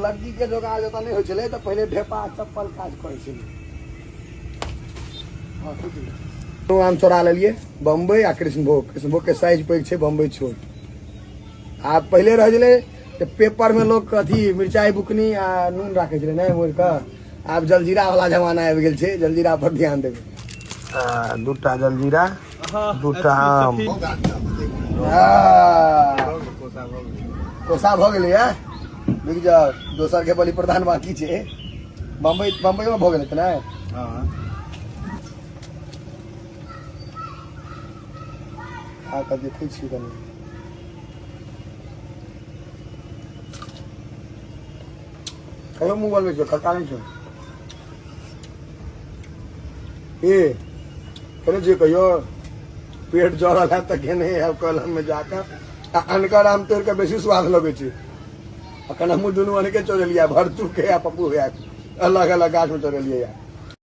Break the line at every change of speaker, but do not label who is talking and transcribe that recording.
लग्गीके जोगाड़ जतऽ नहि होइ छलै तऽ पहिले ढेपा चप्पल काज करै छलै। हँ, ठीक छै। आम चोरा लेलियै बम्बई आ कृष्णभोग। कृष्णभोगके साइज पैघ छै, बम्बई छोट। आ पहिले रहै छलै तऽ पेपरमे लोक अथी मिरचाइ बुकनी आ नून राखै छलै नहि मोड़ि कऽ। आब जलजीरा वाला जमाना आबि गेल छै, जलजीरा पर ध्यान देबै। दूटा जलजीरा, दूटा आम। कोसा भऽ गेलै। रुकि जाउ, दोसर के बलि प्रदान बाकी छै। बम्बई बम्बई में भऽ गेलै तऽ नहि?
हाँ।
खा कऽ देखै छी कनि। कहियो मुँह बनबै छै, खट्टा नहि छै। ए खेने छियै कहियो? पेट जरल है तऽ खेने है कलम में जाकऽ। आ अनकर आम तोड़ि कऽ बेसी स्वाद लगै छै। अखन हमहूँ दुनू अनके चोरेलियै, भरतू के आ पप्पू भैया के अलग अलग गाछ में चोरेलियै।